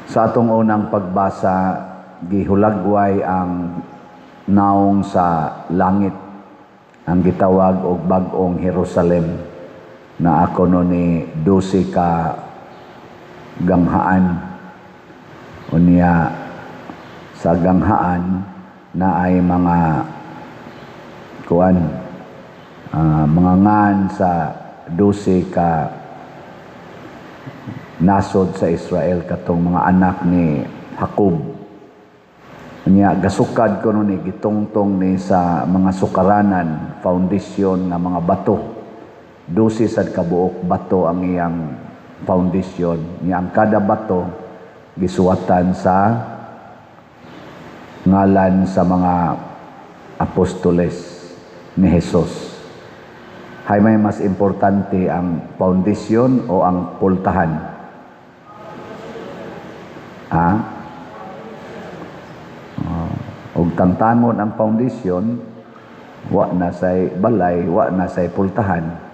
Sa atong unang pagbasa, gihulagway ang naong sa langit, ang gitawag og Bag-ong Jerusalem, na ako no ni 12 ka ganghaan. Unya sa ganghaan na ay mga kuan, mga ngan sa 12 ka nasod sa Israel, katong mga anak ni Jacob. Unya gasukad kuno ni, gitungtong ni sa mga sukaranan, foundation nga mga bato. 12 sad kabuok bato ang iyang foundation. Nya ang kada bato gisuwatan sa ngalan sa mga apostoles ni Jesus. Hay may mas importante, ang foundation o ang pultahan? Ha? Og tangtangon ang foundation, wa na say balay, wa na say pultahan.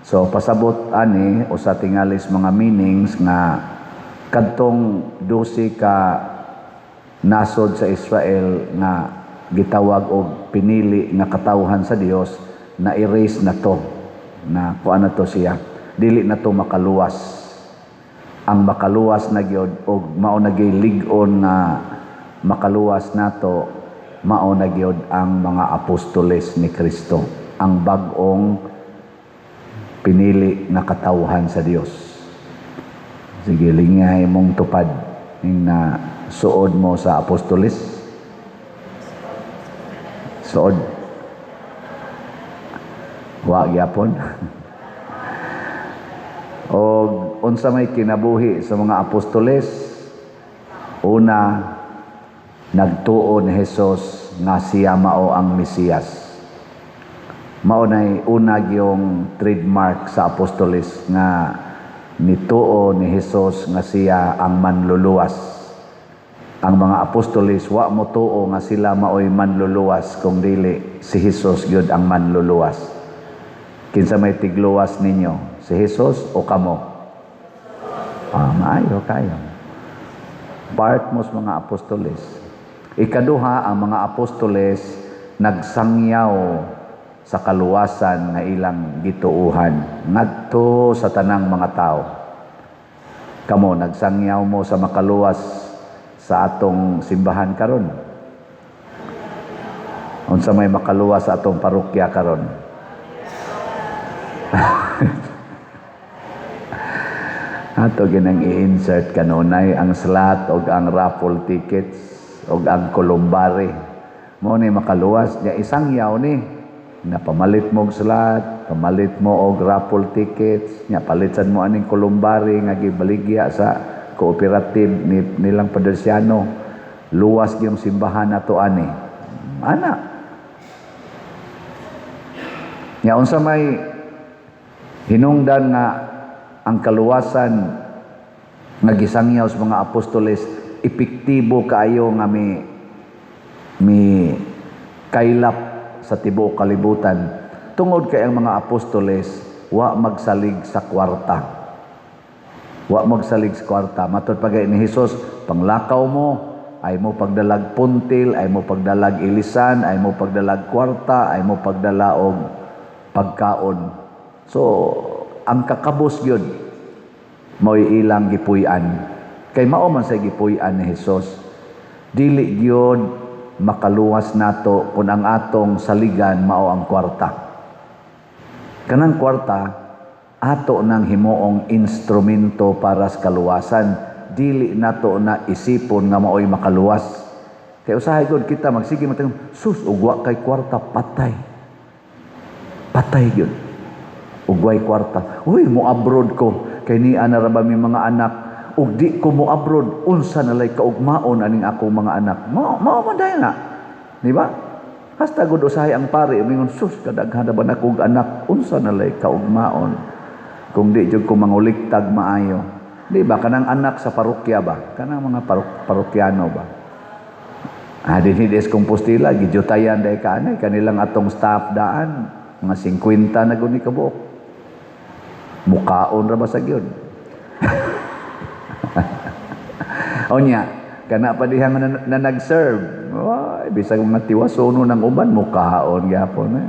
So pasabot ani usa tingalis mga meanings nga kadtong 12 ka nasod sa Israel nga gitawag og pinili nga katawhan sa Dios, na erase na to, na kuan na to siya, dili na to makaluwas. Ang makaluwas na gyud og mao na gyud lig-on nga makaluwas nato, mao na gyud ang mga apostoles ni Kristo, ang bag-ong pinili nga katawhan sa Dios. Sige, lingay mong tupad ning na suod mo sa apostoles. Suod? Wa gyapon. Og unsa may kinabuhi sa mga apostoles? Una, nagtuo ni Jesus nga siya mao ang Mesiyas. Mao nay una yung trademark sa apostoles nga nituo ni Jesus nga siya ang manluluwas. Ang mga apostoles wa mo tuo nga sila maoy manluluwas kung dili si Jesus gyud ang manluluwas. Kinsa may tigluwas ninyo? Si Jesus o kamo? Ah, maayo kayo. Part mo sa mga apostoles. Ikaduha, ang mga apostoles nagsangyaw sa kaluwasan nga ilang gituuhan ngadto sa tanang mga tao. Kamo, nagsangyaw mo sa makaluwas sa atong simbahan karon? Unsa may makaluwas sa atong parokya karon? Ato ginang i-insert kanunay ang slot og ang raffle tickets og ang columbari. Mo ni makaluwas niya, isangyaw ni. Napamalit mo og slot, pamalit mo og raffle tickets, nya palitsan mo aning columbari nga gibaligya sa cooperative ni nilang Padersiano. Luwas gyung simbahan nato ani. Ana. Nya unsa may hinungdan nga ang kaluwasan nga gisangyaw sa mga apostoles epektibo kaayo nga mi kaylap sa tibuok kalibutan? Tungod kay ang mga apostoles wa magsalig sa kwarta. Wa magsalig sa kwarta. Matod pa ni Jesus, panglakaw mo, ay mo pagdalag puntil, ay mo pagdalag ilisan, ay mo pagdalag kwarta, ay mo pagdala og pagkaon. So ang kakabos gyud mao'y ilang gipuy-an. Kay mao man sa gipuy-an ni Jesus. Dili gyud makaluwas nato kung ang atong saligan mao ang kwarta. Kanang kwarta ato nang himuong instrumento para sa kaluwasan. Dili nato na isipon nga mao'y makaluwas. Kay usahay gud kita magsige matang sus, ug wa kay kwarta, patay. Patay gyud. Ug way kwarta. Uy, mo abroad ko kay niya na ra ba mi mga anak, ug di ko mo abroad, unsa na lay kaugmaon aning akong mga anak? Mao mao man dayon na. Di ba? Hasta gud usahay ang pare mingon, sus, kadaghan na ba na kog anak, unsa na lay kaugmaon kung di jud ko manguliktag maayo? Di ba kanang anak sa parokya ba? Kanang mga parokyano ba? Ah, dinhi des Compostela gidyutayan day kaanay kanilang atong staff daan, mga 50 na guni kabuok. Mukaon ra ba sa gyud? Onya, kana pa diha nga na nag-serve. Ay, bisag mga tiwasono ng uban mo kaon gyapon eh.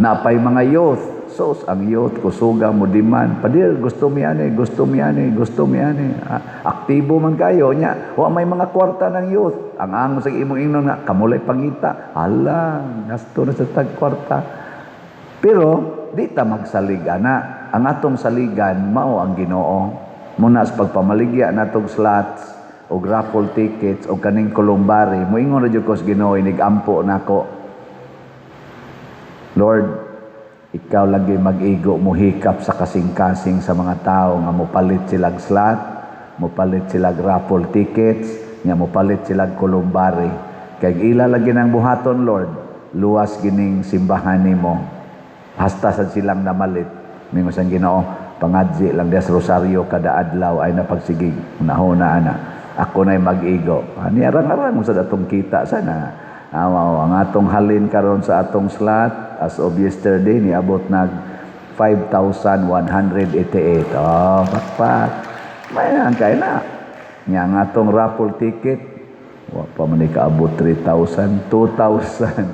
Napay mga youth. Sos, ang youth kusuga mo demand. "Padir, gusto mi ani, gusto mi ani, gusto mi ani." Ah, aktibo man kayo nya. Wa may mga kwarta ng youth. Ang angos sa imong ingnon nga kamulay pangita. Hala, gasto na sa tag kwarta. Pero di ta magsalig ana. Ang atong saligan mao ang Ginoo. Muna sa pagpamaligya natong slots o raffle tickets o kaning columbary, moingon ra jud ko sa Ginoo, inig-ampo nako. "Lord, ikaw lagi mag-igo mohikap sa kasing-kasing sa mga tao nga mopalit silag slot, mopalit silag raffle tickets, nga mopalit silag columbary. Kay ila lagi nang buhaton, Lord, luwas gining simbahan nimo." Hasta sa silang namalit. Mingon sa Ginoo, "Pangadzi lang des rosaryo kada adlaw ay napagsigig. Unahona ana. Ako na'y mag-igo." Ani arang-arang mo sa datong kita sana. Awa, ang atong halin karon sa atong slot as of yesterday niabot nag 5,188. Oh, pakpak. May ang kay na. Nya ang atong raffle ticket wa pa man ni kaabot 3,000, 2,000,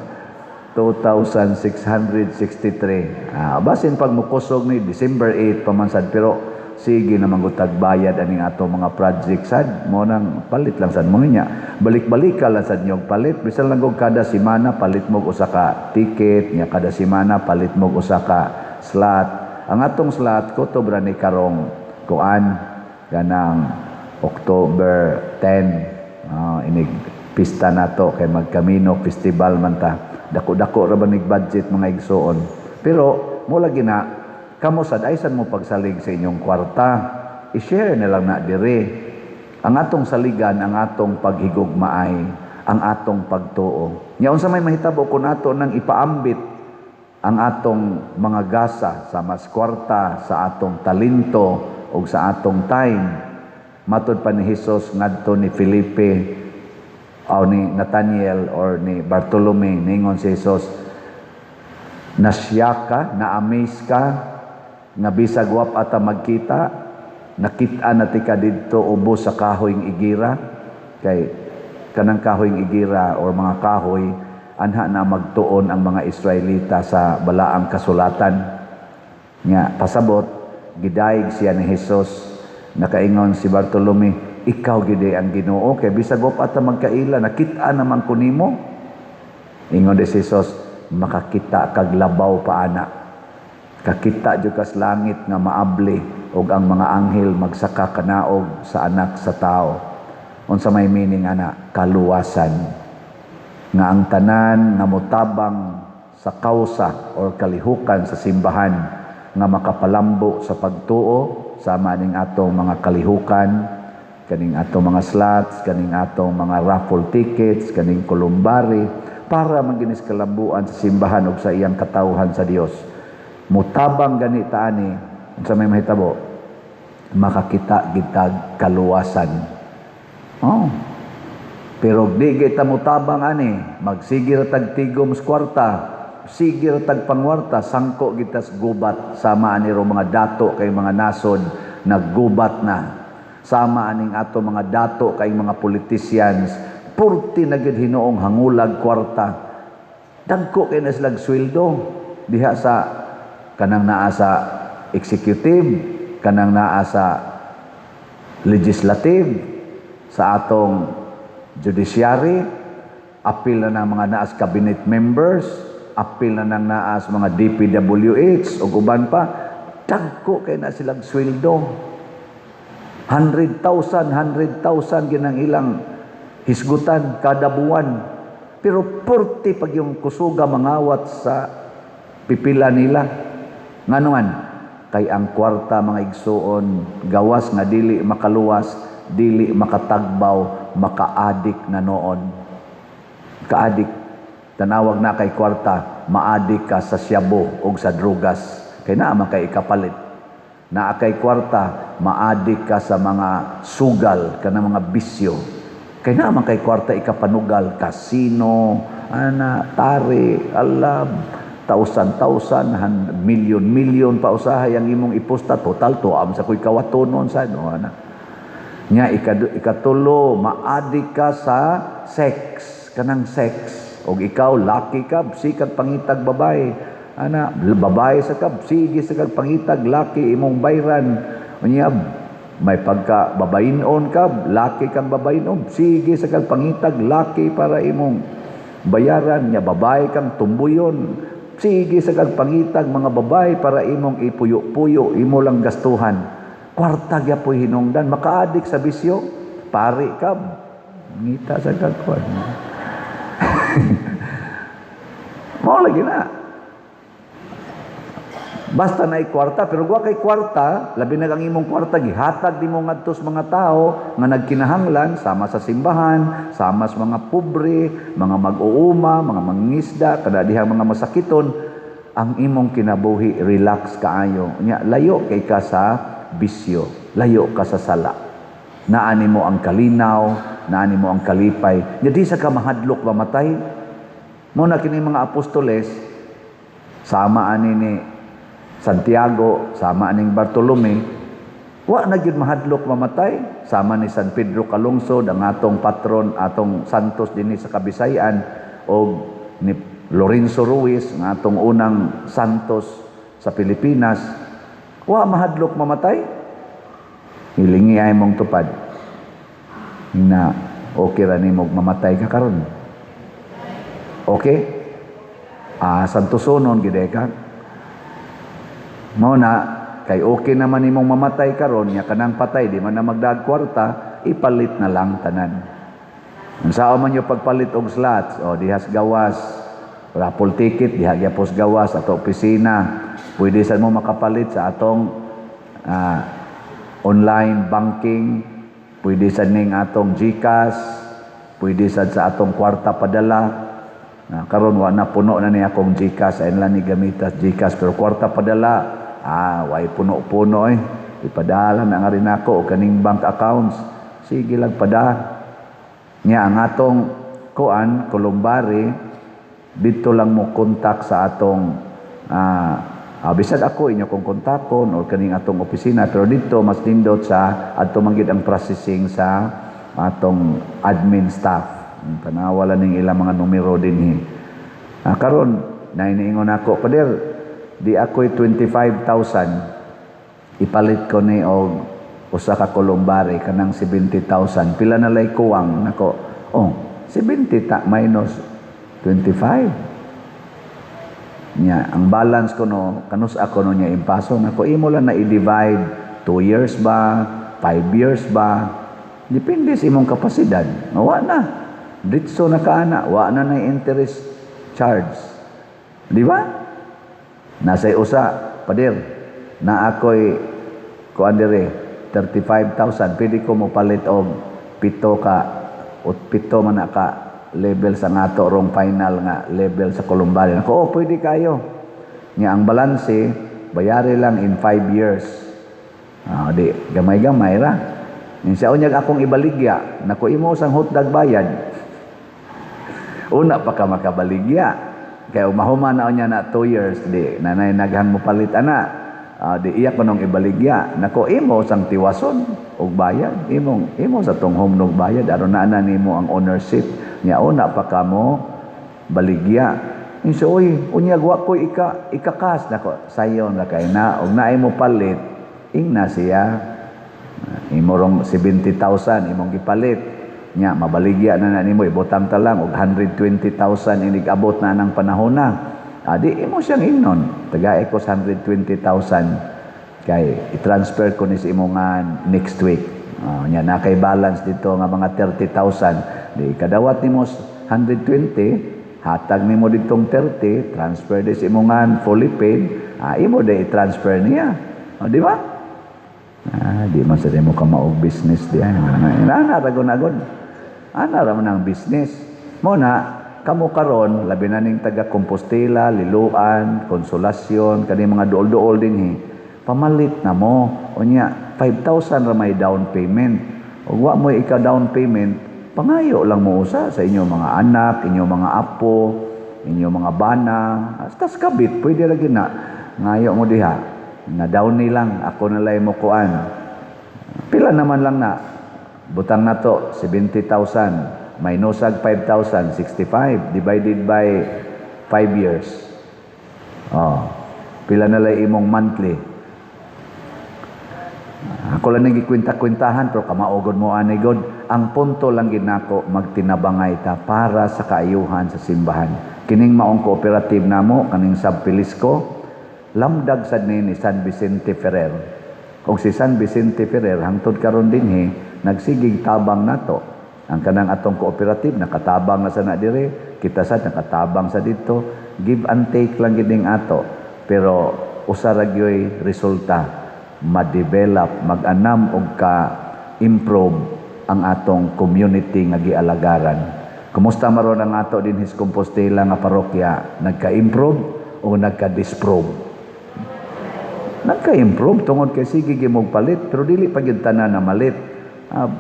2,663. Ah, basin pag mukusog ni December 8 pa man sad, pero sige naman gud bayad aning ato mga project sad mo nang palit lang sad mo niya. Balik-balik ka lang sad niyog palit, bisan lang og kada semana palit mo og usa ka ticket nya, kada semana palit mo og usa ka slot. Ang atong slot ko to ni karong kuan ganang October 10. Ah, inig pista nato kay magkamino festival man ta. Dako-dako ra ba nig budget, mga igsuon? Pero mo lagi na kamo sad ay sad mo pagsalig sa inyong kwarta, i-share na lang na dire. Ang atong saligan ang atong paghigugmaay, ang atong pagtuo. Nya unsa may mahitabo kung ato nang ipaambit ang atong mga gasa sa mas kwarta, sa atong talento ug sa atong time? Matod pa ni Jesus ngadto ni Felipe o ni Nathaniel or ni Bartolome, ningon si Jesus, "Nasya ka, na-amaze ka nga bisag wa pa ta magkita, nakita na ti ka didto ubos sa kahoyng igira?" Kay kanang kahoyng igira or mga kahoy anha na magtuon ang mga Israelita sa balaang kasulatan. Nya pasabot gidayeg siya ni Jesus. Nakaingon si Bartolome, "Ikaw gid ang Ginoo kay bisag wa pa ta magkaila, nakita naman ko nimo." Ingon di si Jesus, "Makakita kag labaw pa ana. Kakita jud kas langit nga maabli ug ang mga anghel magsaka kanaog sa Anak sa Tao." Unsa may meaning ana? Kaluwasan. Nga ang tanan nga motabang sa kausa or kalihukan sa simbahan nga makapalambo sa pagtuo, sama ning atong mga kalihukan, kaning atong mga slots, kaning atong mga raffle tickets, kaning columbary, para maginis kalambuan sa simbahan ug sa iyang katawhan sa Dios. Mutabang gani ta ani, unsa may mahitabo? Makakita gitag kaluwasan. Oh. Pero di kita mutabang ani, magsige ra tag tigom sa kwarta, sige ra tag pangwarta, sangko kita sa gubat sama ani ro mga dato kay mga nasod naggubat na. Sama aning ato mga dato kay mga politicians, purti na gid hinuong hangulag kwarta. Dagko kay na silag sweldo diha sa kanang naa sa executive, kanang naa sa legislative, sa atong judiciary, apil na ng mga naas cabinet members, apil na ng naas mga DPWH ug uban pa, dagko kay na silang sweldo. 100,000, 100,000 ginang ilang hisgutan kada buwan. Pero purti pag yung kusuga mangawat sa pipila nila. Nganuan, kay ang kwarta, mga igsuon, gawas nga dili makaluwas, dili makatagbaw, makaadik na noon. Kaadik. Tanawag na kay kwarta, maadik ka sa syabo o sa drugas. Kay naa man kay ikapalit. Naa kay kwarta, maadik ka sa mga sugal, kana mga bisyo. Kay naa man kay kwarta ikapanugal, kasino, ana, tari, alab, thousand, thousand, million, million pa usahay ang imong ipusta, total, tuam sa kuy kawatonon sa no, ana. Nya ikatulo, maadik ka sa sex, kanang sex. Og ikaw laki ka, sikag pangitag babae. Ana, babae sa ka, sige sa kag pangitag laki imong bayran. Unya may pagka babayinon ka, laki kang babayinon, sige sa kag pangitag laki para imong bayaran. Nya babae kang tumbuyon, sige sa kag pangitag mga babae para imong ipuyo-puyo, imo lang gastuhan. Kwarta gyapoy hinungdan, makaadik sa bisyo, pari ka, ngita sa kagkuan. Mao lagi na. Basta na kwarta, pero wa kay kwarta, labi na ang imong kwarta gihatag nimo ngadto sa mga tao nga nagkinahanglan, sama sa simbahan, sama sa mga pobre, mga mag-uuma, mga mangingisda, kada dihang mga masakiton, ang imong kinabuhi relax kaayo. Nya layo kay ka sa bisyo, layo ka sa sala. Naani mo ang kalinaw, naani mo ang kalipay. Nya di sa ka mahadlok mamatay. Mo na kini mga apostoles, sama ani ni Santiago, sama aning Bartolome, wa na gyud mahadlok mamatay. Sama ni San Pedro Calungsod, ang atong patron, atong santos dinhi sa Kabisayan, o ni Lorenzo Ruiz, ang atong unang santos sa Pilipinas, wa mahadlok mamatay. Hilingi ay mong tupad na okay ra nimo mamatay ka karon. Okay? Ah, santosonon gid ka. Mao na kay okay naman nimong mamatay karon, nya kanang patay di man na magdag kwarta, ipalit na lang tanan. Unsaon man yo pagpalit og slots o dihas gawas, raffle ticket diha gyapos gawas ato opisina. Pwede sad mo makapalit sa atong online banking, pwede sad ning atong GCash, pwede sad sa atong kwarta padala. Na karon wa na, puno na ni akong GCash, ayun lang ni gamitas GCash, pero kwarta padala, way puno-puno eh. Ipadala na nga rin ako o kaning bank accounts. Sige lang pada. Nya ang atong kuan columbary, dito lang mo kontak sa atong bisag ako inyo kong kontakon or kaning atong opisina, pero dito mas nindot sa adto man gid ang processing sa atong admin staff. Tanawa lang ning ilang mga numero dinhi. Karon nainiingon ako, "Pader, di ako'y 25,000, ipalit ko ni og usa ka columbary kanang 70,000, pila na lay kuwang?" Nako, oh, 70 ta minus 25 nya ang balance ko no, kanus ako no niya impaso nako, imo lang na i-divide, 2 years ba, 5 years ba, depende sa imong kapasidad. Wa na ditso na kaana, wa na na interest charge, di ba? Nasa usa, "Pader, na ako'y kuan dire 35,000, pwede ko mo palit og pito ka o pito man na ka level sa ngato rong final nga level sa columbary?" Ako, "Oh, pwede kayo." Nya ang balanse bayari lang in 5 years. Di gamay-gamay ra. Siya, "Unyag akong ibaligya." Nako, imo sang hotdog bayad. Una pa ka makabaligya. Kaya mahuman na niya na 2 years, di nanay naghang mo palit ana. Di iya ko nung ibaligya. Nako, imo sang tiwason og bayad. Imong imo sa tong home og bayad aron naa na nimo ang ownership. Nya una pa ka mo baligya. Insa, "Oy, unyag wa ko ika ikakas." Nako, sayon ra kay na og naay mo palit, ingna siya. Imo rong 70,000 imong gipalit. Nya mabaligya na na nimo, ibutang ta lang og 120,000 inig abot na ng panahon na. Di imo siyang ingnon. "Tagae ko sa 120,000 kay i-transfer ko ni sa imo nga next week." Nya na kay balance dito nga mga 30,000. Di kadawat nimo 120, hatag nimo ditong 30, transfer di sa imo nga fully paid, imo di i-transfer niya. O, di ba? Di man sa mo ka maog business di ay. Ana ra gud. Ana ra man ang business. Mo na kamo karon, labi na ning taga Compostela, Liloan, Consolacion, kani mga duol-duol dinhi. Pamalit na mo. Unya 5,000 ra may down payment. Ug wa mo ika down payment, pangayo lang mo usa sa inyong mga anak, inyong mga apo, inyong mga bana. Hasta sa kabit, pwede ra gyud na. Ngayo mo diha. Na down ni lang, ako na lay mo kuan. Pila naman lang na. Butang nato 70,000 minus ag 5,000, 65 divided by 5 years. Oh, pila na lang imong monthly? Ako lang nagikwenta-kwentahan, pero kamaugod mo ani god. Ang punto lang gid nako, magtinabangay ta para sa kaayuhan sa simbahan. Kining maong cooperative namo, kaning Sab Pilisco, lamdag sad ni San Vicente Ferrer. Og si San Vicente Ferrer hangtod karon dinhi nagsigig tabang nato. Ang kanang atong cooperative nakatabang na sa na dire, kita sad nakatabang sa dito, give and take lang gid ning ato. Pero usa ra gyoy resulta, ma-develop, mag-anam og ka-improve ang atong community nga gialagaran. Kumusta maron ang ato dinhi sa Compostela nga parokya? Nagka-improve o nagka-disprove? Nagka-improve tungod kay sige gimog palit, pero dili pa gyud tanan na malit.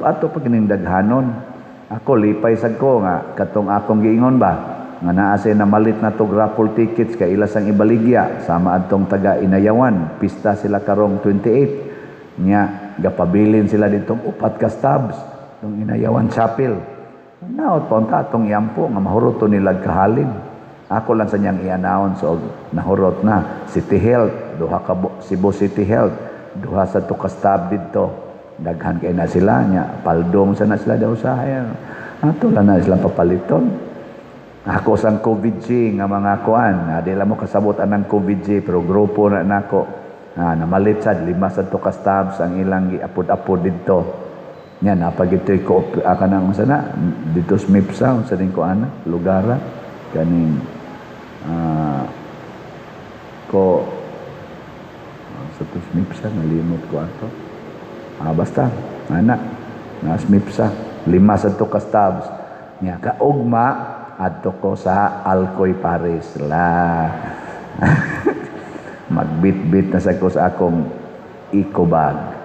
Ato pa kining daghanon. Ako lipay sad ko nga katong akong giingon ba nga naa say namalit na tog raffle tickets kay ila sang ibaligya sama adtong taga Inayawan, pista sila karong 28 nya, gapabilin sila ditong upat ka stubs tong Inayawan Chapel. Naot pa unta atong iampo nga mahurot to nila kahalin. Ako lang sa niyang i-announce og nahurot na. City Health, duha ka Cebu City Health, duha sa to ka stub didto. Daghan kay na sila nya, paldong sa na sila daw sa ato lang na sila papaliton. Ako sang COVID G nga mga kuan, di lang mo kasabot anang COVID G, pero grupo na nako. Namalit sad lima sa to ka stubs ang ilang giapod-apod didto. Nya napagitoy ko kanang unsa na dito sa Mipsa, unsa din ko ana lugara kaning ko sa to Mipsa, nalimot ko ato. Basta ana na Mipsa, lima sa to ka stubs nya. Kaugma adto ko sa Alcoy Paris la, magbit-bit na sa ko sa akong eco bag.